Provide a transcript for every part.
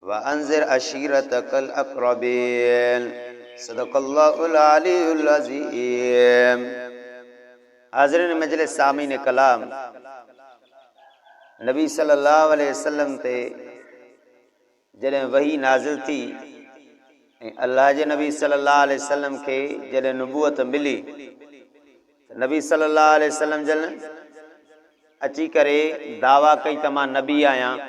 وانذر عشيرتك الاقربين صدق الله العلي العظيم. حاضرين مجلس سامعين ڪلام، نبي صلي الله عليه وسلم تي جڏهن وحي نازل ٿي ۽ الله جي نبي صلي الله عليه وسلم کي جڏهن نبوت ملي ته نبي صلي الله عليه وسلم جن اچي ڪري دعويٰ ڪئي ته مان نبي آهيان.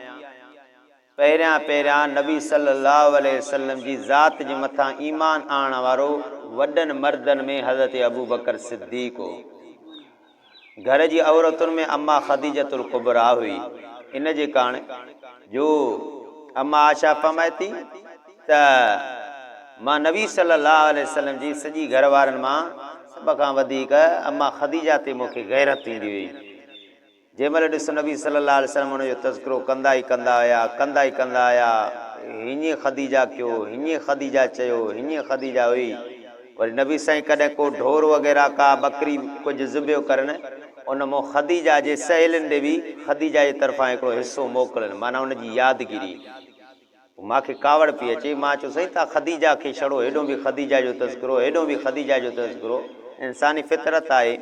پهريان پهريان نبي صلي الله عليه وسلم جي ذات جي مٿان ايمان آڻڻ وارو وڏن مردن ۾ حضرت ابوبڪر صديق هو. گهر جي عورتن ۾ اما خديجة الڪبريٰ هئي. ان جي ڪاڻ جو اما عائشه فرمائي ٿي ته مان نبي صلي الله عليه وسلم جي سڄي گهر وارن مان سڀ کان وڌيڪ اما خديجه تي مون کي غيرت ايندي هئي. جنهن مهل ڏس نبي صلي الله عليه وسلم ان جو تذڪرو ڪندا ئي ڪندا هيا، ڪندا ئي ڪندا هيا، هينئن خديجه ڪيو، هينئن خديجه چيو، هينئن خديجه هئي. وري نبي سائين ڪڏهن ڪو ڍور وغيره ڪا ٻڪري ڪجهه ذبح ڪرن، ان مون خديجه جي سهيلين ڏي به خديجه جي طرفان هڪڙو حصو موڪلن، معنيٰ ان جي يادگيري. پوء مان کي ڪاوڙ پئي اچي، مان چيو سائين تان خديجه کي ڇڙو هيڏهون به خديجه جو تذڪرو، هيڏهون به خديجه جو تذڪرو، انساني فطرت آهي.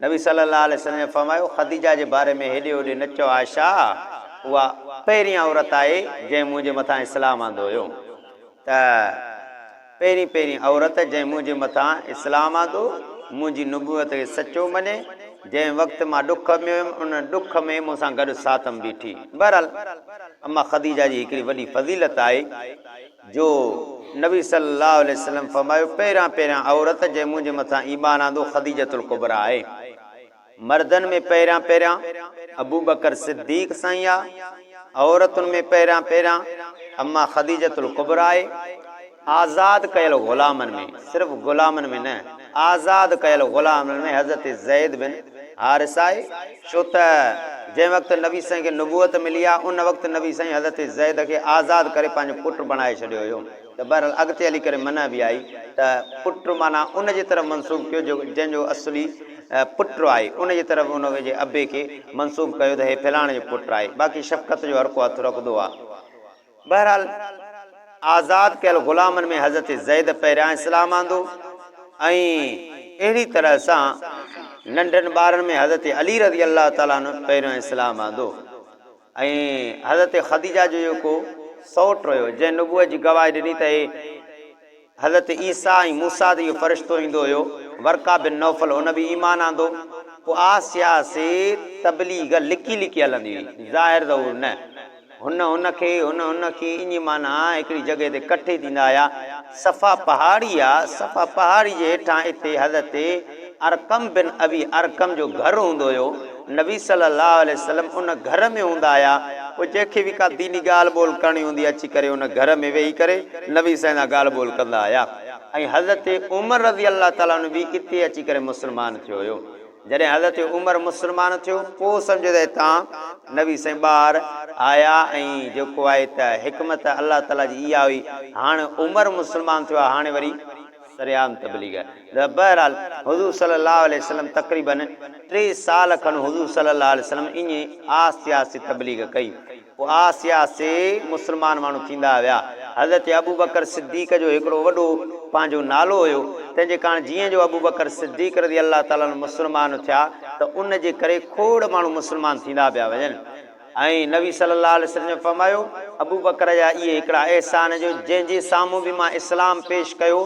نبي صلي الله عليه وسلم جن فرمايو، خديجه جي باري ۾ هيڏي هوڏي نه چئو عائشه اها پهرين عورت آهي جنهن منهنجي مٿان اسلام آندو هيو ته پهرين پهرين عورت جنهن منهنجي مٿان اسلام آندو منهنجي نبوت کي سچو مڃي جنهن وقت مان ڏک ۾ هيم ان ڏک ۾ مون سان گڏ ساٿم بيٺي بهرحال اما خديجه جي هڪڙي وڏي فضيلت آهي. جو نبي صلي الله عليه وسلم فرمايو، پهريان پهريان عورت جنهن منهنجي مٿان ايمان آندو خديجة الڪبريٰ آهي. مردن ۾ پهريان پهريان ابوبڪر صديق سائين آ، عورتن ۾ پهريان پهريان اما خديجة الڪبريٰ آهي. آزاد ڪيل غلامن ۾، صرف غلامن ۾ نه، آزاد ڪيل غلامن ۾ حضرت زيد بن حارثه آهي، ڇو ته جنهن وقت نبي سائين کي نبوت ملي آ، ان وقت نبي سائين حضرت زيد کي آزاد ڪري پنهنجو پٽ بڻائي ڇڏيو هيو ته بهرحال اڳتي هلي ڪري منع به آئي ته پٽ معنيٰ ان جي طرف منسوب ڪيو جو جنهن جو اصلي پٽ آهي ان جي طرف ان جي ابي کي منسوب ڪيو ته هي فلاڻي جو پٽ آهي باقي شفقت جو هر ڪو هٿ رکندو آ. بهرحال آزاد ڪيل غلامن ۾ حضرت زيد پهريان اسلام آندو ۽ اهڙي طرح سان ننڍن ٻارن ۾ حضرت علي رضي الله تعالٰي عنه پهريان اسلام آندو ۽ حضرت خديجه جو جيڪو سئوٽ هيو جنهن نبوت جي گواهي ڏني ته هي حضرت عيسيٰ ۽ موسيٰ تي اهو فرشتو ايندو هيو، ورقه بن نوفل ان به ايمان آندو. پوء آسيا سي تبليغ لڪي لڪي هلندي هئي، ظاهر ظهور نه. هن هن کي، هن هن کي ائين معنيٰ هڪڙي جڳهه تي ڪٺي ٿيندا هيا. صفا پهاڙي آ، صفا پهاڙي جي هيٺان اتي حضرت ارقم بن ابي ارقم جو گهر هوندو هيو. نبي صلي الله عليه وسلم ان گهر ۾ هوندا هيا، پوء جنهن کي به ڪا ديني ڳالهه ٻولهه ڪرڻي هوندي اچي ڪري ان گهر ۾ ويهي ڪري نبي سائين سان ڳالهه ٻولهه ڪندا هيا ۽ حضرت عمر رضي الله تعالٰي عنه به اتي اچي ڪري مسلمان ٿيو هيو. جڏهن حضرت عمر مسلمان ٿيو پوء سمجهو ته اتان نبي سائين ٻاهر آيا ۽ جيڪو آهي ته حڪمت الله تعالٰي جي اها هئي هاڻ عمر مسلمان ٿيو آهي هاڻي وري سرعام تبليغ ته بهرحال حضور صلي الله عليه وسلم تقريباً ٽي سال کن حضور صلي الله عليه وسلم ائين آهستي آهستي تبليغ ڪئي. پوء آهستي آهستي مسلمان ماڻهو ٿيندا ويا. حضرت ابوبڪر صديق جو هڪڙو وڏو پنهنجو نالو هيو، تنهن جي ڪاڻ جيئن جو ابوبڪر صديق رضي الله تعالٰي عنه مسلمان ٿيا ته ان جي ڪري کوڙ ماڻهو مسلمان ٿيندا پيا وڃن. ۽ نبي صلي الله عليه وسلم جن فرمايو، ابوبڪر جا اهي هڪڙا احسان جو جنهن جي سامهون به مان اسلام پيش ڪيو،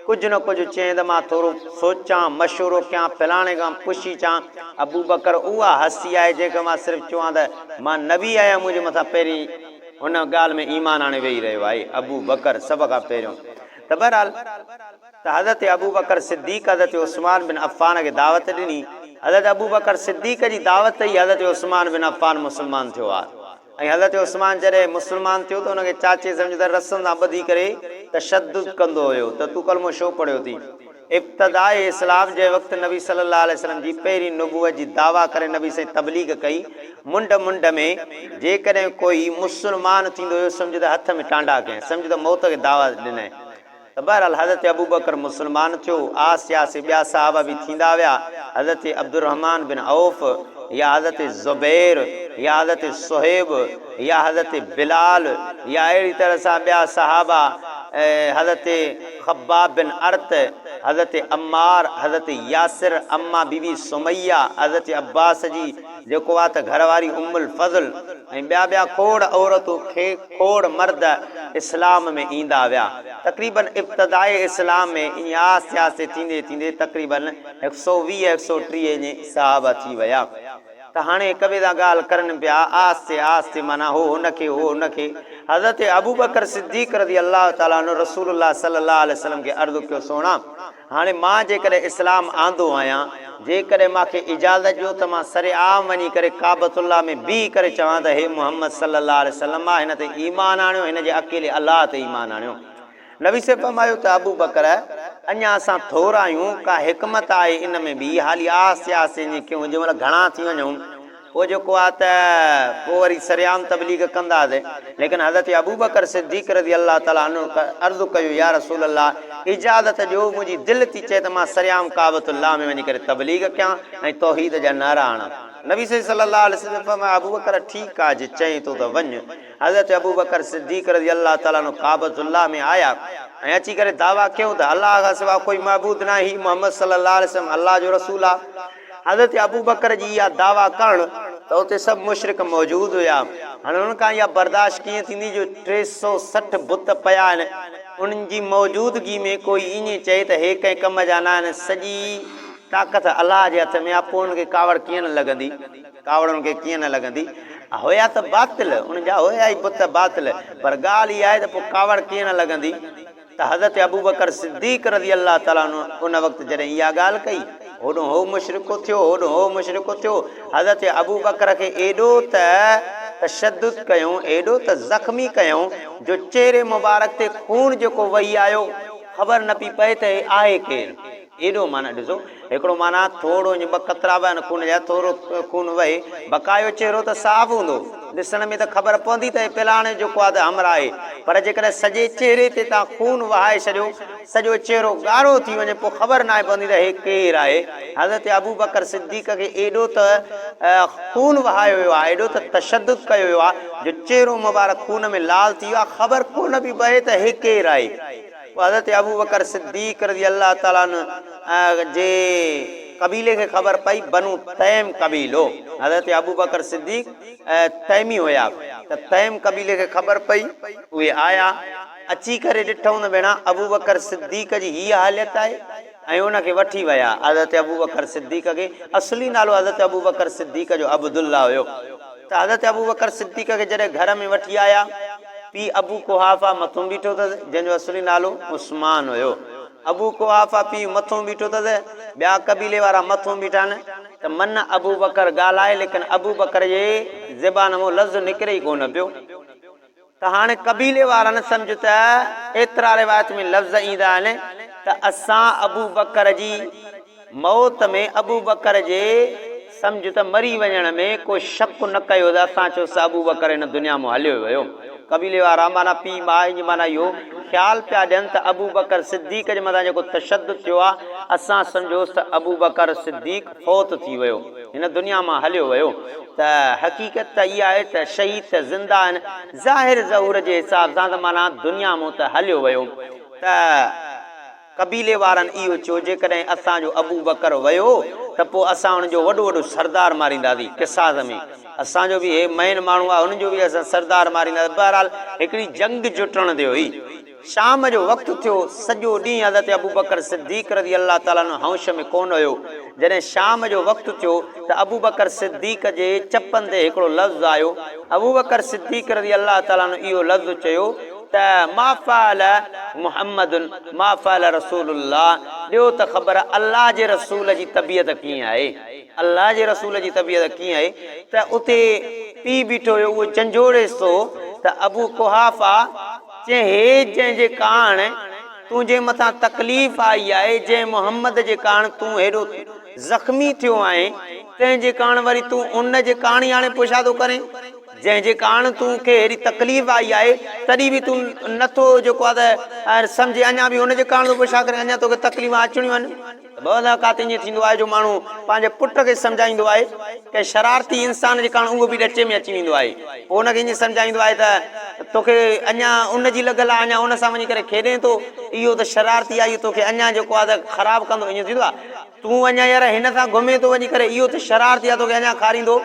ڪجهه نه ڪجهه چئين ته مان ٿورو سوچان، مشورو ڪيان، فلاڻي کان پڇي اچان، ابوبڪر اها هستي آهي جنهن کي مان صرف چوان ته مان نبي آهيان منهنجي مٿان پهرين هن ڳالهه ۾ ايمان آڻي ويهي رهيو آهي، ابوبڪر سڀ کان پهريون ته بهرحال. ته حضرت ابوبڪر صديق حضرت عثمان بن عفان کي دعوت ڏني، حضرت ابوبڪر صديق جي دعوت تي ئي حضرت عثمان بن عفان مسلمان ٿيو آهي ۽ حضرت عثمان جڏهن مسلمان ٿيو ته ان کي چاچي سمجهه ته رسن سان ٻڌي ڪري تشدد ڪندو هيو ته تون ڪلمو ڇو پڙهيو ٿي؟ ابتداء اسلام جنهن وقت نبي صلي الله عليه وسلم جي پهرين نبوت جي دعويٰ ڪري نبي سائين تبليغ ڪئي منڍ منڍ ۾ جيڪڏهن ڪوئي مسلمان ٿيندو هيو سمجهه ته هٿ ۾ ٽانڊا ڪيائين سمجهه ته موت کي دعوت ڏنائين ته بهرحال حضرت ابوبڪر مسلمان ٿيو، آسي آسي ٻيا صحابه به ٿيندا ويا، حضرت عبدالرحمان بن عوف يا حضرت زبير يا حضرت صهيب يا حضرت بلال يا اهڙي طرح سان ٻيا صحابه حضرت خباب بن ارت، حضرت عمار، حضرت ياسر، اما بي بي سميه، حضرت عباس جي جيڪو آ ته گهر واري ام الفضل ۽ ٻيا ٻيا کوڙ عورتون کوڙ مرد اسلام ۾ ايندا ويا. تقريباً ابتدائي اسلام ۾ ائين آهستي آهستي ٿيندي ٿيندي تقريباً هڪ سو 20 هڪ سو 30 ائين صحابه ٿي ويا. ته هاڻي هڪ ٻئي سان ڳالهه ڪرن پيا آهستي آهستي معنيٰ هو هن کي هو هن کي. حضرت ابوبڪر صديق رضي الله تعالٰي عنه رسول الله صلي الله عليه وسلم کي عرض ڪيو سهڻا! هاڻي مان جيڪڏهن اسلام آندو آهيان، جيڪڏهن مان کي اجازت ڏيو ته مان سر عام وڃي ڪري ڪعبة الله ۾ بيهي ڪري چوان ته هي محمد صلي الله عليه وسلم آ، هن تي ايمان آڻيو، هن جي اڪيلي الله تي ايمان آڻيو. نبي صلي فرمايو ته ابوبڪر! اڃا اسان ٿورا آهيون، ڪا حڪمت آهي ان ۾ به، حالي آهستي آهستي ائين ڪيون، جنهن مهل گهڻا ٿي وڃون، پوء جيڪو آ ته پوء وري سرعام تبليغ ڪنداسين. ليڪن حضرت ابوبڪر صديق رضي الله تعالٰي عنه عرض ڪيو، يا رسول الله! اجازت ڏيو، منهنجي دل ٿي چئي ته مان سرعام ڪعبة الله ۾ وڃي ڪري تبليغ ڪيان ۽ توحيد جا نعرا هڻان. نبي صلي الله عليه وسلم فرمايو، ابوبڪر! ٺيڪ آ، جي چئين ٿو ته وڃ. حضرت ابوبڪر صديق رضي الله تعالٰي عنه ڪعبة الله ۾ آيا ۽ اچي ڪري دعويٰ ڪيائون ته الله کان سواء ڪوئي معبود ناهي، هي محمد صلي الله عليه وسلم الله جو رسول آ. حضرت ابوبڪر جي اها دعويٰ ڪرڻ ته اتي سڀ مشرڪ موجود هيا. هاڻي انهن کان اها برداشت ڪيئن ٿيندي جو 360 بت پيا آهن، انهن جي موجودگي ۾ ڪوئي ائين چئي ته هي ڪنهن ڪم جا ناهن، سڄي طاقت الله جي هٿ ۾ آ، پوء انهن کي ڪاوڙ ڪيئن نه لڳندي؟ ڪاوڙ انهن کي ڪيئن نه لڳندي؟ هيا ته باطل، انهن جا هيا ئي بت باطل، پر ڳالهه اها آهي ته پوء ڪاوڙ ڪيئن نه لڳندي؟ ته حضرت ابوبڪر صديق رضي الله تعالٰي عنه ان وقت جڏهن اها ڳالهه ڪئي، هوڏهون هو مشرڪ ٿيو، هوڏهون هو مشرڪ ٿيو، حضرت ابوبڪر کي ايڏو ته تشدد ڪيائون، ايڏو ته زخمي ڪيائون جو چهري مبارڪ تي خون جيڪو وهي آيو، خبر نه پئي پئي ته هي آهي ڪير؟ ايڏو معنيٰ ڏسو، هڪڙو معنيٰ ٿورو ائين ٻه قطرا وهن خون جا، ٿورو خون وهي، بقايو چهرو ته صاف هوندو، ڏسڻ ۾ ته خبر پوندي ته هي فلاڻي جو ڪو آ ته همراهه آهي، پر جيڪڏهن سڄي چهري تي توهان خون وهائي ڇڏيو، سڄو چهرو ڳاڙهو ٿي وڃي، پوء خبر ناهي پوندي ته هي ڪير آهي. حضرت ابوبڪر صديق کي ايڏو ته خون وهايو ويو آهي، ايڏو ته تشدد ڪيو ويو آهي، جو چهرو مبارڪ خون ۾ لال ٿي ويو آهي، خبر ڪونه پئي پئي ته هي ڪير آهي. پوء حضرت ابوبڪر صديق رضي الله تعالٰي عنه جي قبيلي کي خبر پئي، بنو تيم قبيلو، حضرت ابوبڪر صديق تيمي هيا ته تيم قبيلي کي خبر پئي، اهي آيا، اچي ڪري ڏٺائون ته ڀيڻا ابوبڪر صديق جي هيء حالت آهي ۽ ان کي وٺي ويا، حضرت ابوبڪر صديق کي، اصلي نالو حضرت ابوبڪر صديق جو عبدالله هيو. ته حضرت ابوبڪر صديق کي جڏهن گهر ۾ وٺي آيا، پيء ابو قحافه مٿون بيٺو اٿس، جنهن جو اصلي نالو عثمان هيو. ابو قحافه پيء مٿون بيٺو اٿس، ٻيا قبيلي وارا مٿون بيٺا آهن ته من ابوبڪر ڳالهائي، ليڪن ابوبڪر جي زبان مان لفظ نڪري ئي ڪونه پيو. ته هاڻي قبيلي وارن سمجهه ته ايترا روايت ۾ لفظ ايندا آهن ته اسان ابوبڪر جي موت ۾ ابوبڪر جي سمجهه ته مري وڃڻ ۾ ڪو شڪ نه ڪيو ته اسان چيوس ته ابوبڪر هن دنيا مان هليو ويو. قبيلي وارا معنيٰ پيء ماء ائين معنيٰ اهو خيال پيا ڏين ته ابوبڪر صديق جي مٿان جيڪو تشدد ٿيو آهي اسان سمجهوس ته ابوبڪر صديق فوت ٿي ويو هن دنيا مان هليو ويو ته حقيقت ته اها آهي ته شهيد ته زنده آهن ظاهر ظهور جي حساب سان ته معنيٰ دنيا مون ته هليو ويو ته قبيلي وارن اهو چيو جيڪڏهن اسان جو ابوبڪر ويو ته پوء اسان ان جو وڏو وڏو سردار مارينداسين قصاص ۾ اسان جو به هي مئن ماڻهو آهي هن جو به اسان سردار مارينداسين بهرحال هڪڙي جنگ جٽڻ تي هئي. شام جو وقت ٿيو، سڄو ڏينهن حضرت ابوبڪر صديق رضي الله تعالٰي عنه هوش ۾ ڪونه هيو. جڏهن شام جو وقت ٿيو ته ابوبڪر صديق جي چپن تي هڪڙو لفظ آيو. ابوبڪر صديق رضي الله تعالٰي عنه اهو لفظ چيو ته ما فعل محمد ما فعل رسول الله ڏيو ته خبر الله جي رسول جي طبيعت ڪيئن آهي؟ الله جي رسول جي طبيعت ڪيئن آهي؟ ته اتي پيء بيٺو هيو اهو جنجهوڙيس ٿو ته ابو قحافه! چيائين، هي جنهن جي ڪاڻ تنهنجي مٿان تڪليف آئي آهي، جنهن محمد جي ڪاڻ تون هيڏو زخمي ٿيو آهين، تنهن جي ڪاڻ وري تون ان جي ڪاڻ ئي هاڻي پڇا ٿو ڪرين؟ جنهن جي ڪاڻ تون کي هيڏي تڪليف آئي آهي، تڏهن به تون نه ٿو جيڪو آهي ته سمجهين، اڃا به هن جي ڪاڻ ٿو پڇا ڪرين، اڃا توکي تڪليفون اچڻيون آهن. ته بعض اوقات ائين ٿيندو آهي جو ماڻهو پنهنجي پٽ کي سمجهائيندو آهي، ڪنهن شرارتي انسان جي ڪاڻ اهو به ڏچي ۾ اچي ويندو آهي، پوء ان کي ائين سمجهائيندو آهي ته توکي اڃا ان جي لڳل آهي، اڃا ان سان وڃي ڪري کيڏين ٿو، اهو ته شرارتي آهي، اهو توکي اڃا جيڪو آهي ته خراب ڪندو، ائين ٿيندو آهي، تون اڃا يار هن سان گهمين ٿو وڃي ڪري، اهو ته شرارتي آهي، توکي اڃا کاريندو.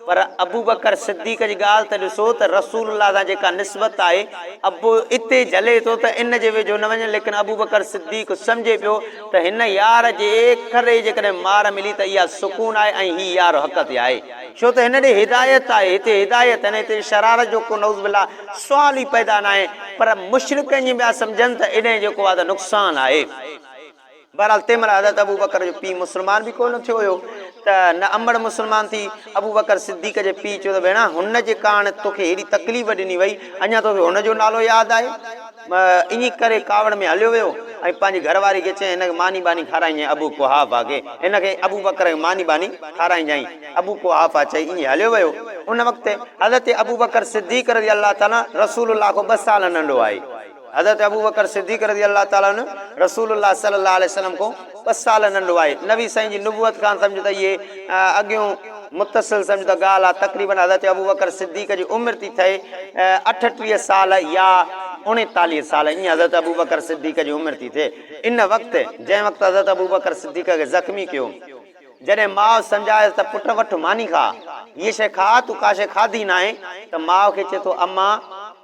پر ابوبڪر صديق جي ڳالهه ته ڏسو ته رسول الله سان جيڪا نسبت آهي، ابو اتي جهلي ٿو ته ان جي ويجهو نه وڃ، ليڪن ابوبڪر صديق سمجهي پيو ته هن يار جي ڪري جيڪڏهن مار ملي ته اها سڪون آهي ۽ هي يار حق تي آهي، ڇو ته هن ڏي هدايت آهي، هتي هدايت آهي هتي شرارت جو ڪو نعوذ بالله سوال ئي پيدا ناهي، پر مشرڪ ائين پيا سمجهن ته انهي جيڪو آهي ته نقصان آهي. بهرحال تنهن مهل حضرت ابوبڪر جو پيء مسلمان به ڪو نه ٿيو هيو ته نه امڙ مسلمان ٿي. ابوبڪر صديق جي پيء چيو ته ڀيڻا هن جي ڪاڻ توکي هيڏي تڪليف ڏني وئي، اڃا توکي هن جو نالو ياد آهي؟ ائين ڪري ڪاوڙ ۾ هليو ويو ۽ پنهنجي گهر واري کي چيائين هن کي ماني ٻاني کارائجانء ابو قحافه کي هن کي ابوبڪر کي ماني ٻاني کارائجانء. ابو قحافه چئي ائين هليو ويو. ان وقت حضرت ابوبڪر صديق رضي الله تعالٰي رسول الله کان ٻه سال ننڍو آهي. حضرت ابوبڪر صديق رضي الله تعالٰي عنه رسول الله صلي الله عليه وسلم کان ٻه سال ننڍو آهي. نبي سائين جي نبوت کان سمجهه ته اهي اڳيون متصل سمجهه ته ڳالهه آهي. تقريباً حضرت ابوبڪر صديق جي عمر ٿي ٿئي 38 سال يا 39 سال ائين حضرت ابوبڪر صديق جي عمر ٿي ٿئي ان وقت جنهن وقت حضرت ابوبڪر صديق کي زخمي ڪيو. جڏهن ماء سمجهايس ته پٽ وٺ ماني کاء، هيء شيء کاء، تون ڪا شيء کاڌي ناهي، ته ماء کي چئي ٿو، اما!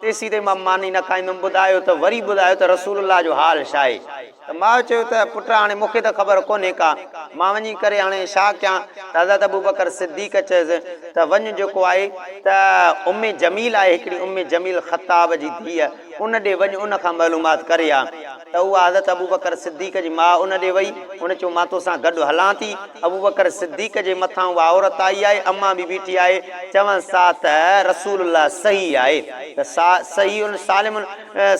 تيسين تائين مان ماني نه کائيندم، ٻڌايو ته وري ٻڌايو ته رسول الله جو حال ڇاهي؟ ته ماء چيو ته پٽ هاڻي مون کي ته خبر ڪونهي ڪا، مان وڃي ڪري هاڻي ڇا ڪيان؟ ته حضرت ابوبڪر صديق چيس ته وڃ جيڪو آهي ته ام جميل آهي هڪڙي ام جميل خطاب جي ڌيء، ان ڏي وڃ ان کان معلومات ڪري آ. ته اها حضرت ابوبڪر صديق جي ماء ان ڏي وئي. ان چيو مان توسان گڏ هلان ٿي. ابوبڪر صديق جي مٿان اها عورت آئي آهي، امان به بيٺي آهي. چونس ٿا ته رسول الله صحيح آهي ته صحيح سالم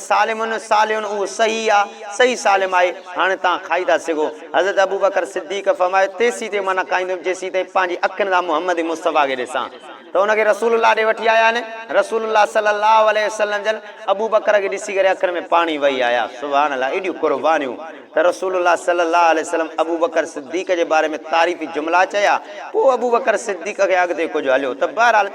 سالم صالح اهو صحيح آ، صحيح سالم آهي، هاڻي توهان کائي ٿا سگهو. حضرت ابوبڪر صديق فرمايو تيسين تائين مان نه کائيندم جيسين تائين پنهنجي اکين سان محمد مصطفيٰ کي ڏسان. ته ان کي رسول الله ڏي وٺي آيا آهن، رسول الله صلي الله عليه وسلم جن ابوبڪر کي ڏسي ڪري اکين ۾ پاڻي وهي آيا، سبحان الله ايڏيون قربانيون ته رسول الله صلي الله عليه وسلم ابوبڪر صديق جي باري ۾ تعريفي جملا چيا، پوء ابوبڪر صديق کي اڳتي ڪجهه هليو ته بهرحال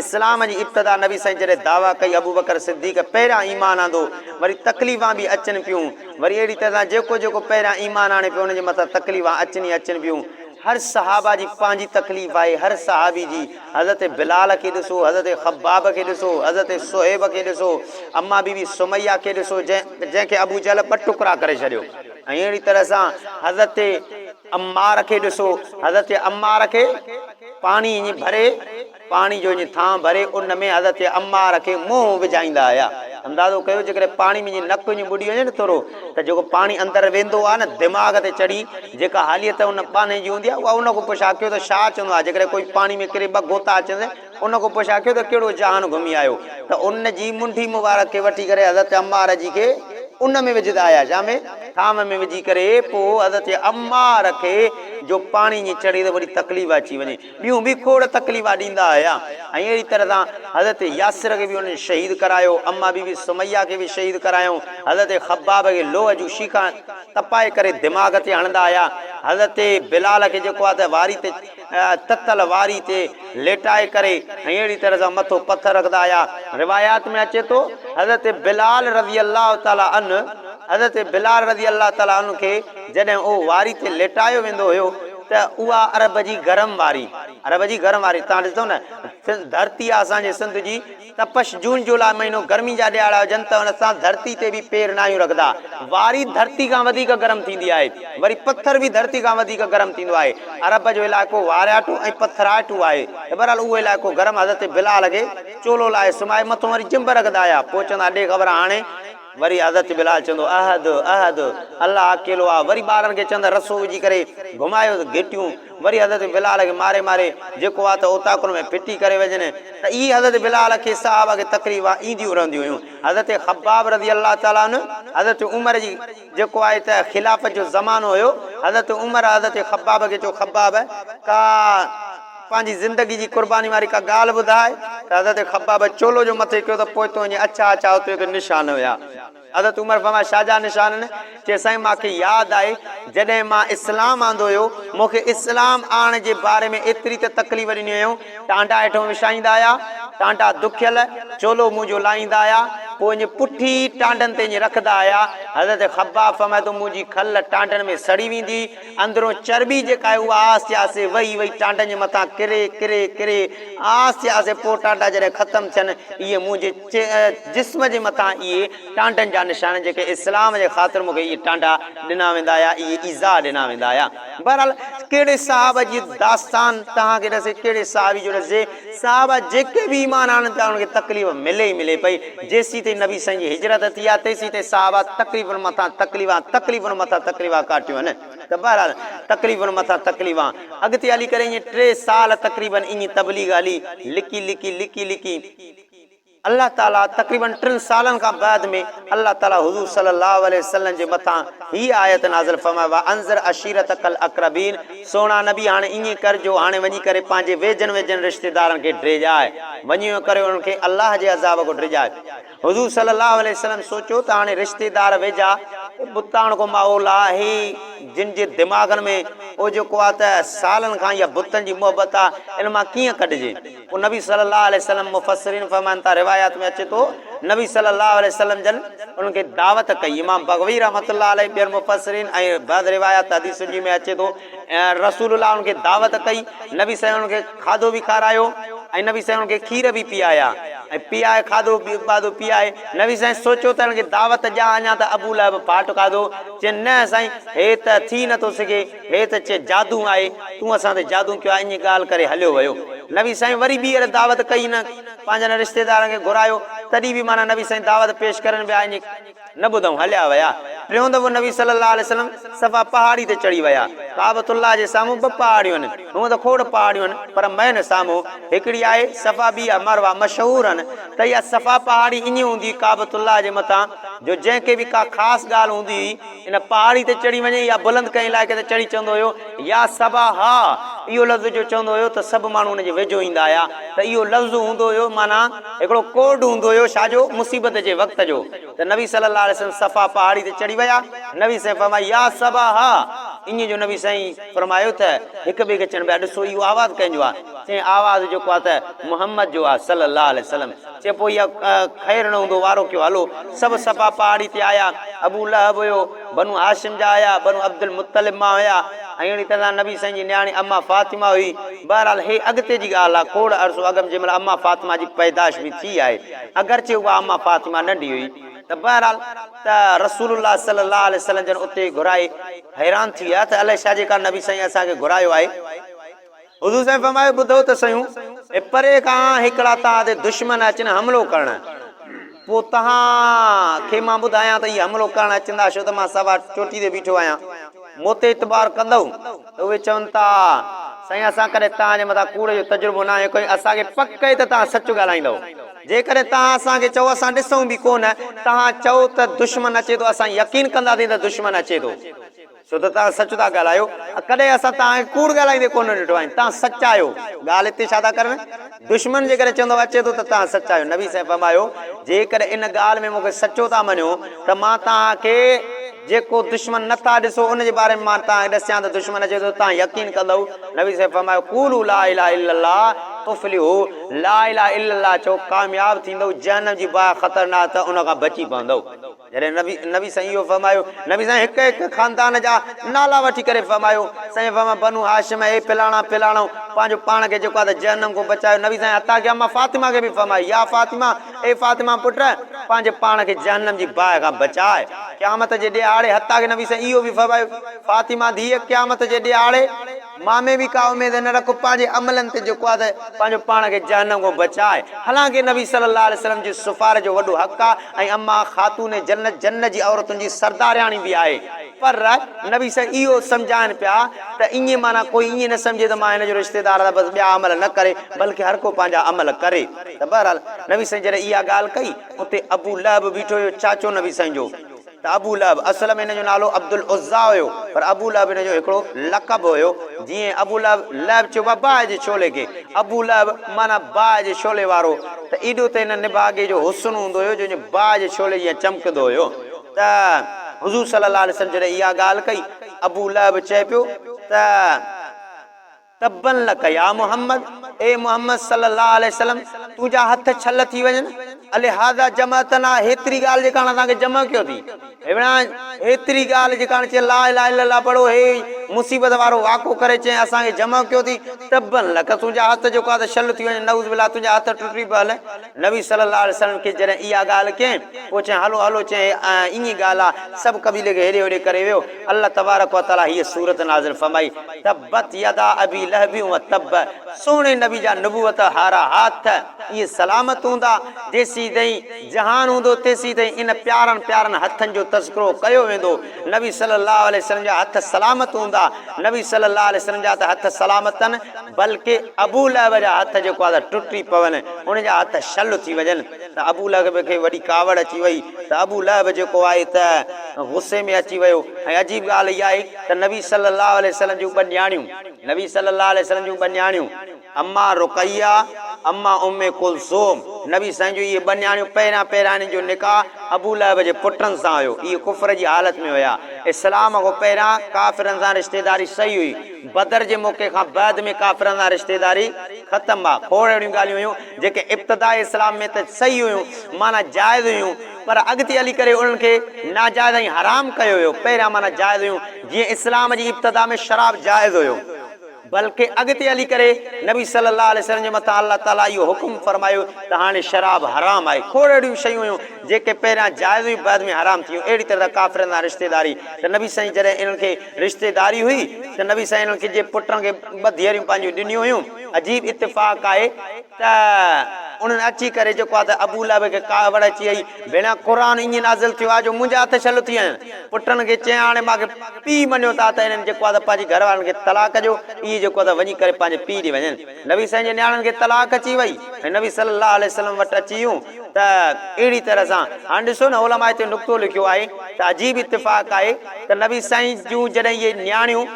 اسلام جي ابتدا نبي سائين جڏهن دعويٰ ڪئي ابوبڪر صديق پهريان ايمان آندو وري تڪليفان به اچن پيون وري اهڙي طرح سان جيڪو جيڪو پهريان ايمان آڻي پيو ان جي مٿان تڪليفان اچن ئي اچن پيون. هر صحابه جي پنهنجي تڪليف آهي، هر صحابي جي، حضرت بلال کي ڏسو، حضرت خباب کي ڏسو، حضرت صهيب کي ڏسو، اما بي بي سميه کي ڏسو جنهن کي ابو جهل ٻه ٽڪرا ڪري ڇڏيو ۽ اهڙي طرح سان حضرت عمار کي ڏسو، حضرت عمار کي پاڻي ائين ڀري پاڻي جو ائين ٿانء ڀري ان ۾ حضرت عمار کي منهن وجهائيندا هيا. اندازو ڪيو جيڪڏهن پاڻي ۾ ائين نڪ ائين ٻڏي وڃي نه ٿورو ته جيڪو پاڻي اندر ويندو آهي نه دماغ تي چڙهي جيڪا حاليت ان ٻانهي جي هوندي آهي اها ان کان پڇا ڪيو ته ڇا چوندو آهي جيڪڏهن ڪوئي پاڻي ۾ ڪري ٻه غوطا اچنس ان کان پڇا ڪيو ته ڪهڙو جهان گهمي آيو ته ان جي منڍي مبارڪ کي وٺي ڪري حضرت عمار جي کي ان ۾ وجهندا آيا ڇا ۾ ٿانء ۾ وجهي ڪري پوء حضرت عمار کي جو پاڻي ائين چڙهي ته وڏي تڪليف اچي وڃي. ٻيون به کوڙ تڪليفان ڏيندا هيا ۽ اهڙي طرح سان حضرت ياسر کي به انهن شهيد ڪرايو، اما بي بي سميه کي به شهيد ڪرايائون، حضرت خباب کي لوهه جون شيخان تپائي ڪري دماغ تي هڻندا هيا، حضرت بلال کي جيڪو آهي ته واري تي تتل واري تي ليٽائي ڪري ۽ اهڙي طرح سان مٿو پٿر رکندا هيا، روايات ۾ اچي ٿو حضرت بلال رضي الله تعالٰي عنه حضرت بلال رضي الله تعالٰي عنه کي جڏهن اهو واري تي ليٽايو ويندو هيو ته اها عرب جي گرم واري، عرب جي گرم واري، توهان ڏسندو نه ڌرتي آ اسان جي سنڌ جي تپش جون جولاء مهينو گرمي جا ڏهاڙا هجن ته اسان ڌرتي تي به پير ناهيون رکندا، واري ڌرتي کان وڌيڪ گرم ٿيندي آهي، وري پٿر به ڌرتي کان وڌيڪ گرم ٿيندو آهي، عرب جو علائقو وارياٽو ۽ پٿرائٽو آهي ته بهرحال اهو علائقو گرم حضرت بلال کي چولو لاهي سمهائي مٿو وري جنب رکندا هيا پوء چوندا ڏي خبر هاڻي وري حضرت بلال چوندو احد احد الله اڪيلو آ وري ٻارن کي چوندا رسو وجهي ڪري گهمايو گهٽيون وري حضرت بلال کي ماري ماري جيڪو آ ته اوطاقن ۾ ڦٽي ڪري وجهن ته اهي حضرت بلال کي صحابه کي تڪليفان اينديون رهنديون هيون حضرت خباب رضي الله تعالٰي عنه حضرت عمر جي جيڪو آهي ته خلافت جو زمانو هيو حضرت عمر حضرت خباب کي چيو خباب ڪا. پنهنجي زندگي جي قرباني واري ڪا ڳالهه ٻڌاء ته حضرت خباب چولو جو مٿي ڪيو ته پوئتو وڃي اڇا اڇا اتي اتي نشان هيا. حضرت عمر فرمايو ڇا جا نشان آهن؟ چي سائين مان کي ياد آهي جڏهن مان اسلام آندو هيو مون کي اسلام آڻڻ جي باري ۾ ايتري ته تڪليف ڏني هيون ٽانڊا هيٺون وڇائيندا هيا ٽانڊا دکيل چولو منهنجو لاهيندا هيا پوء ائين پٺي ٽانڊن تي ائين رکندا هيا حضرت خباب فرمائي ٿو منهنجي کل ٽانڊن ۾ سڙي ويندي هئي اندرون چرٻي جيڪا آهي اها آهستي آهستي وهي وهي ٽانڊن جي مٿان ڪري ڪري ڪري آهستي آهستي پوء ٽانڊا جڏهن ختم ٿين اهي منهنجي جسم جي مٿان اهي ٽانڊن جا نشان جيڪي اسلام جي خاطر مون کي اهي ٽانڊا ڏنا ويندا هيا اهي ايذاء ڏنا ويندا هيا. بهرحال ڪهڙي صحابه جي داستان توهان کي ڏسي ڪهڙي صحابي جو ڏسجي صحابه جيڪي به ايمان آڻن پيا انهن کي تڪليف ملي ئي ملي پئي. جيسين تائين نبي سائين جي هجرت ٿي آ تيسين تائين صحابه تڪليفن مٿان تڪليفان تڪليفن مٿان تڪليفان ڪاٽيون آهن ته بهرحال تڪليفن مٿان تڪليفان اڳتي هلي ڪري ائين ٽي سال تقريبن ائين تبليغ هلي لڪي لڪي لڪي لڪي الله تعالي تقريبن ٽن سالن کان بعد ۾ الله تعالي حضور صلي الله عليه وسلم جي مٿان هي آيت نازل فرمائي وانذر عشيرتک الاقربين سهڻا نبي هاڻي ائين ڪر جو هاڻي وڃي ڪري پنهنجي ويجهن ويجهن رشتيدارن کي ڊيڄاء، وڃي ائين ڪري انهن کي الله جي عذاب کان ڊڄاء. حضور صلي الله عليه وسلم سوچيو ته هاڻي رشتيدار ويجها بتاڻڪو ماحول آ هي جن جي دماغن ۾ اهو جيڪو آ ته سالن کان اها بتن جي محبت آ ان مان ڪيئن ڪڍجي. پوء نبي صلي الله عليه وسلم مفسرين فرمائن ٿا روايات ۾ اچي ٿو نبي صلي الله عليه وسلم جن انهن کي دعوت ڪئي امام بغوي رحمة الله عليه ٻين مفسرين ۽ بعض روايات حديثن جي ۾ اچي ٿو رسول الله انهن کي دعوت ڪئي نبي سائين انهن کي کاڌو به کارايو ۽ نبي سائين انهن کي کير به پيايا ۽ پيائي کاڌو باڌو پيائي نبي سائين سوچيو ته انهن کي دعوت ڏيان اڃا ته ابو لهب ڦاٽ کاڌو چي نه سائين هي ته ٿي نٿو سگهي هي ته چي جادو آهي، تون اسان تي جادو ڪيو آهي، ائين ڳالهه ڪري هليو ويو. نبي سائين وري ٻيهر دعوت ڪئي نه پنهنجن رشتيدارن کي گهرايو، تڏهن به معنيٰ نبي سائين دعوت پيش ڪرڻ ويا ائين نه ٻڌئون هليا ويا. ٽيون دفعو نبي صلي الله عليه وسلم صفا پهاڙي تي چڙهي ويا. ڪعبة الله جي سامهون ٻه پهاڙيون آهن، هونء ته کوڙ پهاڙيون آهن پر مين سامهون هڪڙي آهي صفا ٻي آهي مروه مشهور آهن ته اها صفا پهاڙي ائين هوندي هئي ڪعبة الله جي مٿان جو جنهن کي به ڪا خاص ڳالهه هوندي هئي ان پهاڙي تي چڙهي وڃي يا بلند ڪنهن علائقي تي چڙهي چوندو هيو، يا صباحا! اهو لفظ جو چوندو هيو ته سڀ ماڻهو ان جي ويجهو ايندا هيا ته اهو لفظ هوندو هيو معنيٰ هڪڙو ڪوڊ هوندو هيو ڇا جو؟ مصيبت جي وقت جو ته نبي صلي الله عليه وسلم صفا پهاڙي تي چڙهي ويا، نبي سائين فرمايو، يا صباحا! ائين جو نبي سائين فرمايو ته هڪ ٻئي کي چون پيا ڏسو اهو آواز ڪنهن جو آهي؟ چيائين آواز جيڪو آهي ته محمد جو آهي صلي الله عليه وسلم. چي پوء اها خير نه هوندو وارو ڪيو هلو. سڀ صفا پهاڙي تي آيا. ابو لهب هيو، بنو هاشم جا هيا، بنو عبدالمطلب مان هيا ۽ اهڙي طرح نبي سائين جي نياڻي اما فاطمه هئي. بهرحال هي اڳتي جي ڳالهه آ، کوڙ عرصو اڳم جنهن مهل اما فاطمه جي پيدائش به ٿي آهي. اگرچه اها اما فاطمه ننڍي هئي ته بهرحال ته رسول الله صلي الله عليه وسلم جن اتي گهرائي حيران ٿي ويا ته الائي ڇا جي ڪارڻ نبي سائين اسان کي گهرايو آهي. حضور سائين فرمايو، ٻڌو ته سهيون، اي پري کان هڪڙا توهان تي دشمن اچن حملو ڪرڻ، پوء توهان کي مان ٻڌايان ته اهي حملو ڪرڻ اچندا ڇو ته مان صفا چوٽي تي بيٺو آهيان، مون تي اعتبار ڪندؤ؟ ته اهي چون ٿا، سائين اسان ڪڏهن توهان جي مٿان ڪوڙ جو تجربو ناهي ڪيو، اسان کي پڪ آهي ته توهان سچ ڳالهائيندؤ، جيڪڏهن توهان اسان کي چئو اسان ڏسون به ڪونه، توهان چئو ته دشمن اچي ٿو اسان يقين ڪنداسين ته دشمن اچي ٿو. ڇو ته توهان سچ ٿا ڳالهايو. ڪڏهن اسان توهان کي ڪوڙ ڳالهائيندي ڪونه ڏٺو آهي. توهان سچا آهيو. ڳالهه هتي ڇا ٿا ڪرن؟ دشمن جيڪڏهن چوندو اچي ٿو ته توهان سچا آهيو. نبي سائين فرمايو، جيڪڏهن ان ڳالهه ۾ مون کي سچو ٿا مڃو ته مان توهان کي جيڪو دشمن نه ٿا ڏسو ان جي باري ۾ مان توهان کي ڏسيان ته دشمن اچي ٿو توهان يقين ڪندؤ؟ نبي سائين فرمايو، قولوا لا اله الا الله تفلحو، لا اله الا الله چئو ڪامياب ٿيندؤ، جهنم جي باهه خطرناڪ اٿو ان کان بچي پوندؤ. جڏهن نبي نبي سائين اهو فرمايو، نبي سائين هڪ هڪ خاندان جا نالا وٺي ڪري فرمايو، سائين فرمايو بنو هاشم اي فلاڻا فلاڻو پنهنجو پاڻ کي جيڪو آهي ته جهنم کان بچايو، نبي سائين حتيٰ ڪه اما فاطمه کي به فرمايو يا فاطمه اي فاطمه پٽ پنهنجي پاڻ کي جهنم جي باهه کان بچاء قيامت جي ڏهاڙي حتيٰ ڪه نبي سائين اهو به فرمايو فاطمه ڌيء قيامت جي ڏهاڙي مان ۾ به ڪا اميد نه رک، پنهنجي عملن تي جيڪو آهي ته پنهنجو پاڻ کي جهنم کان بچاء. حالانڪه نبي صلي الله عليه وسلم جي سفارش جو وڏو حق آهي ۽ اما خاتون جنت جنت جي عورتن جي سردارياڻي به آهي پر نبي صلي اهو سمجهائن پيا ته ائين معنيٰ ڪوئي ائين نه سمجهي ته مان هن جو رشتيدار آهيان بس ٻيا عمل نه ڪري بلڪه هر ڪو پنهنجا عمل ڪري ته بهرحال نبي سائين جڏهن اها ڳالهه ڪئي اتي ابو لهب بيٺو هيو چاچو نبي سائين جو. ته ابو لهب، اصل ۾ هن جو نالو عبدالعزيٰ هيو، پر ابو لهب هن جو هڪڙو لقب هيو، جيئن ابو لهب، لهب چئبو آهي باهه جي شعلي کي، ابو لهب معنيٰ باهه جي شعلي وارو، ته ايڏو ته هن نڀاڳي جو حسن هوندو هيو جو ائين باهه جي شعلي جيان چمڪندو هيو. ته حضور صلي الله عليه وسلم جڏهن اها ڳالهه ڪئي، ابو لهب چئي پيو ته. تبا لک يا محمد، اي محمد صلّي الله عليه وسلّم! تنهنجا هٿ ڇل ٿي وڃن، الهذا جمعتنا، هيتري ڳالهه جي ڪاڻ اسان کي جمع ڪيو ٿي؟ هيوڻا، هيتري ڳالهه جي ڪاڻ چئين لا اله الا الله پڙهو، هي مصيبت وارو واقعو ڪري چئين اسان کي جمع ڪيو ٿي؟ تبا لک، تنهنجا هٿ جيڪو آهي ته شل ٿي وڃن، نعوذ بالله تنهنجا هٿ ٽٽي پون. نبي صلّي الله عليه وسلّم کي جڏهن اها ڳالهه ڪئين، پوء چيائين هلو هلو چيائين ائين ڳالهه آ، سڀ قبيلي کي هيڏي هوڏي ڪري ويو، الله تبارڪ و تعاليٰ هيء سورت نازل فرمائي، تبت يدا ابي لهب و تب، سهڻي نبي جا نبوت هارا هٿ اهي سلامت هوندا، جيسيتائين جهان هوندو تيسيتائين ان پيارن پيارن هٿن جو تذڪرو ڪيو ويندو، نبي صلّي الله عليه وسلّم جا هٿ سلامت هوندا، نبي صلّي الله عليه وسلّم جا ته هٿ سلامت آهن، بلڪه ابو لهب جا هٿ جيڪو آهي ته ٽٽي پون، ان جا هٿ شل ٿي وڃن ته ابو لهب کي وڏي ڪاوڙ اچي وئي ته ابو لهب جيڪو آهي ته غصي ۾ اچي ويو ۽ عجيب ڳالهه اها آهي ته نبي صلي الله عليه وسلم جون ٻه نياڻيون نبي صلي الله عليه وسلم جون ٻه نياڻيون اما رقيه اما ام ڪلثوم نبي سائين جون اهي ٻه نياڻيون پهريان پهريان انهن جو نڪاح ابو لهب جي پٽن سان هيو اهي ڪفر جي حالت ۾ هيا اسلام کان پهريان ڪافرن سان رشتيداري صحيح هئي بدر جي موقعي کان بعد ۾ ڪافرن سان رشتيداري ختم آ. کوڙ اهڙيون ڳالهيون هيون جيڪي ابتداء اسلام ۾ ته صحيح هيون معنيٰ جائز هيون پر اڳتي هلي ڪري انهن کي ناجائز ۽ حرام ڪيو ويو. پهريان معنيٰ جائز هيون جيئن اسلام جي ابتدا ۾ شراب جائز هيو. بلڪه اڳتي هلي ڪري نبي صلي الله عليه وسلم جي مٿان الله تعاليٰ اهو حڪم فرمايو ته هاڻي شراب حرام آهي. کوڙ اهڙيون شيون هيون جيڪي پهريان جائز هيون بعد ۾ حرام ٿيون. اهڙي طرح ڪافرن سان رشتيداري ته نبي سائين جڏهن انهن کي رشتيداري هئي ته نبي سائين انهن کي جي پٽن کي ٻه ڌيئريون پنهنجون ڏنيون هيون. عجيب اتفاق آهي ته انهن اچي ڪري جيڪو آهي ته ابو لهب کي ڪاوڙ اچي وئي، ڀيڻا قرآن ائين نازل ٿيو آهي جو منهنجا هٿ شل ٿي ويا آهن. پٽن کي چيائين هاڻي مان کي پيء مڃيو ٿا ته انهن جيڪو آهي ته پنهنجي گهر وارن کي طلاق ڏيو، اهي جيڪو آهي ته وڃي ڪري پنهنجي پيء ڏي وڃن. نبي سائين جي نياڻين کي طلاق اچي وئي ۽ نبي صلي الله عليه وسلم وٽ اچي ويون ته اهڙي طرح سان هاڻي ڏسو نه علماء هتي نقطو لکيو آهي ته عجيب اتفاق آهي ته نبي سائين جون جڏهن اهي نياڻيون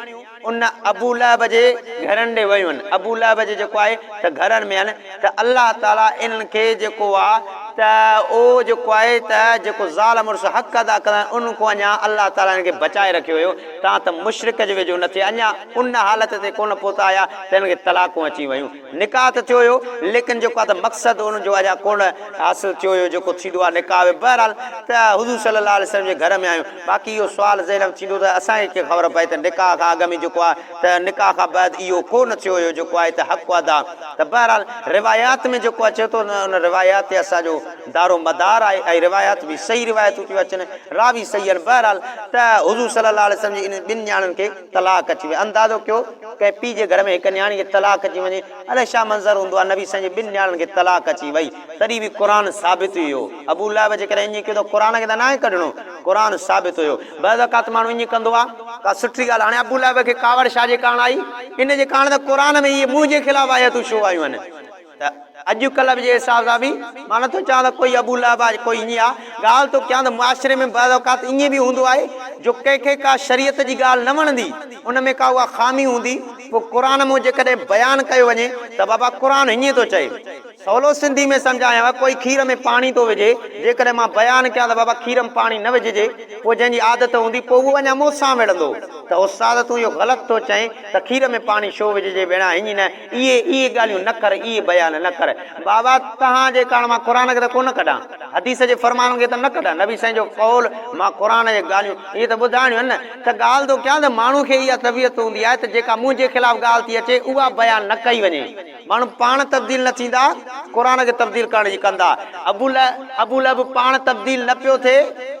ان ابو لهب جي گهرن ڏي ويون آهن ابو لهب جي جيڪو آهي ته گهرن ۾ آهن ته الله تعالي انهن کي جيڪو آهي ته او جيڪو آهي ته جيڪو زال مڙس حق ادا ڪندا آهن انهن کان اڃا الله تعالي انهن کي بچائي رکيو هيو تان ته مشرڪ جي ويجهو نه ٿئي اڃا ان حالت تي ڪونه پهتا هيا ته انهن کي طلاقون اچي ويون. نڪاح ته ٿيو هيو ليڪن جيڪو آهي ته مقصد ان جو اڃا ڪونه حاصل ٿيو هيو جيڪو ٿيندو آهي نڪاح ۾ بهرحال ته حضور صلي الله عليه وسلم جي گهر ۾ آيون باقي اهو سوال ذهن ۾ ٿيندو ته اسان کي ڪيئن خبر پئي ته نڪاح کان اڳ ۾ جيڪو آهي ته نڪاح کان بعد اهو ڪو نه ٿيو هيو جيڪو آهي ته حق ادا ته بهرحال روايات ۾ جيڪو اچي ٿو ان روايات تي اسان جو دارو مدار آهي ۽ روايات به صحيح روايتون ٿيون اچن راوي صحيح آهن بهرحال ته حضور صلي الله عليه وسلم جي انهن ٻن نياڻين کي طلاق اچي وئي اندازو ڪيو ڪنهن پيء جي گهر ۾ هڪ نياڻي کي طلاق اچي وڃي الائي ڇا منظر هوندو آهي نبي سائين جي ٻن نياڻين کي طلاق اچي وئي تڏهن به قرآن ثابت هيو ابو لهب جيڪڏهن ائين ڪيو ته قرآن کي ته ناهي ڪڍڻو قرآن ثابت هيو بعض اوقات ماڻهو ائين ڪندو آهي ڪا سٺي ڳالهه هاڻي ابو لهب کي ڪاوڙ ڇا جي ڪاڻ آئي ان جي ڪاڻ ته قرآن ۾ اهي منهنجي خلاف آيتون ڇو آيون آهن ته اڄ ڪلهه به جي حساب سان به مان نٿو چوان ته ڪوئي ابو لهب آهي ڪوئي ائين آهي ڳالهه ٿو ڪيان ته معاشري ۾ بعض اوقات ائين به هوندو آهي جو ڪنهن کي ڪا شريعت جي ڳالهه نه وڻندي ان ۾ ڪا اها خامي هوندي پوء قرآن مون جيڪڏهن بيان ڪيو وڃي ته بابا قرآن هيئن ٿو چئي سولو سنڌي ۾ سمجهايانو ڪوئي کير ۾ پاڻي ٿو وجهي جيڪڏهن مان بيان ڪيان ته بابا کير ۾ پاڻي نه وجهجي پوء جنهن جي عادت هوندي پوء اهو اڃا مون سان وڙهندو ته استاد تون اهو غلط ٿو چئين ته کير ۾ پاڻي ڇو وجهجي ڀيڻا هيئن نه اهي اهي ڳالهيون نه ڪر، اهي بيان نه ڪر. بابا تهان جي ڪاڻ مان قرآن کي ته ڪونه ڪڍان، حديث جي فرمانن کي ته نه ڪڍان، نبي سائين جو قول مان قرآن جي ڳالهيون اهي ته ٻڌائڻيون آهن نه ته ڳالهه ٿو ڪيان ته ماڻهو کي اها طبيعت هوندي آهي ته جيڪا منهنجي خلاف ڳالهه ٿي اچي اها بيان نه ڪئي وڃي. ماڻهو پاڻ تبديل نه ٿيندا، قرآن کي تبديل ڪرڻ جي ڪندا. ابو لهب پاڻ تبديل نه پيو ٿئي،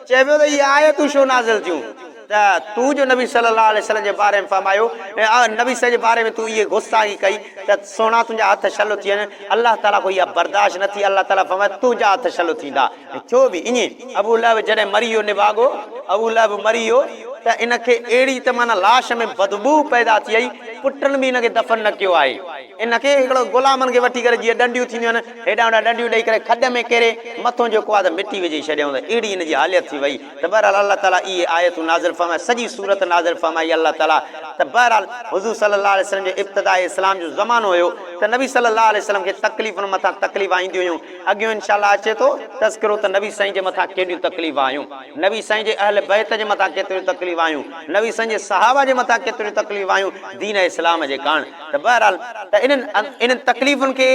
چئي پيو ته اهي آيتون ڇو نازل ٿيون؟ ته تون جو نبي صلي الله عليه وسلم جي باري ۾ فرمايو ۽ نبي صلي جي باري ۾ تون اهي گستاخي ڪئي ته سهڻا تنهنجا هٿ شل ٿي وڃن الله تعالي کان اها برداشت نه ٿي الله تعالي فرمايو تنهنجا هٿ شل ٿيندا ۽ ٿيو به ائين ابو لهب جڏهن مري ويو نڀاڳو ابو لهب مري ويو ته ان کي اهڙي ته معنيٰ لاش ۾ بدبوء پيدا ٿي آئي پٽن به ان کي دفن نه ڪيو آهي. ان کي هڪڙو غلامن کي وٺي ڪري جيئن ڏنڊيون ٿينديون آهن، هيڏانهن هوڏانهن ڏنڊيون ڏئي ڪري کڏ ۾ ڪيري مٿون جيڪو آهي ته مٽي وجهي ڇڏيائون ته اهڙي هن جي حاليت ٿي وئي ته بهرحال الله تعاليٰ اهي آيتون نازل فرمائي سڄي سورت نازل فرمائي الله تعاليٰ ته بهرحال حضور صلي الله عليه وسلم جي ابتداء اسلام جو زمانو هيو ته نبي صلي الله عليه وسلم کي تڪليفن مٿان تڪليف اينديون هيون اڳيون انشاء الله اچي ٿو تذڪرو ته نبي سائين جي مٿان ڪيڏيون تڪليف آيون نبي سائين جي اهل بيت جي مٿان ڪيتريون تڪليف آيون نبي سائين جي صحابه جي مٿان ڪيتريون تڪليف آيون دين اسلام جي ڪاڻ ته بهرحال ته انهن انهن تڪليفن کي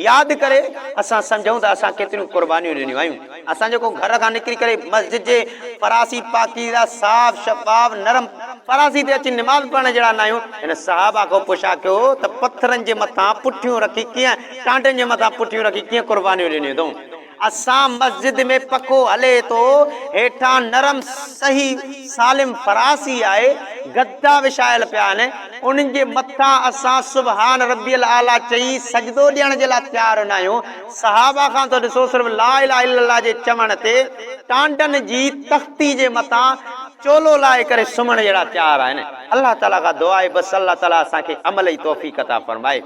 ياد ڪري اسان سمجهون ته اسان ڪيتريون قربانيون ڏنيون آهيون. اسان جيڪو گهر کان نڪري ڪري مسجد جي فراسي پاڪيزه صاف شفاف نرم فراسي تي اچي نماز پڙهڻ جهڙا ناهيون، هن صحابه کان پڇا ڪيو ته پٿرن جي مٿان پٺيون رکي ڪيئن ٽانڊن جي مٿان پٺيون رکي ڪيئن قربانيون ڏنيون اٿئون. اسان مسجد ۾ پکو هلي ٿو، هيٺان نرم صحيح سالم فراسي آهي، گدا وڇايل پيا آهن، انهن جي مٿان اسان سبحان ربي الاعليٰ چئي سجدو ڏيڻ جي لاء تيار ناهيون، صحابه کان ته ڏسو صرف لا اله الا الله جي چوڻ تي ٽانڊن جي تختي جي مٿان چولو لاهي ڪري سمهڻ جهڙا تيار آهن، الله تعاليٰ کان دعا آهي بس الله تعاليٰ اسان کي عمل جي توفيق عطا فرمائي.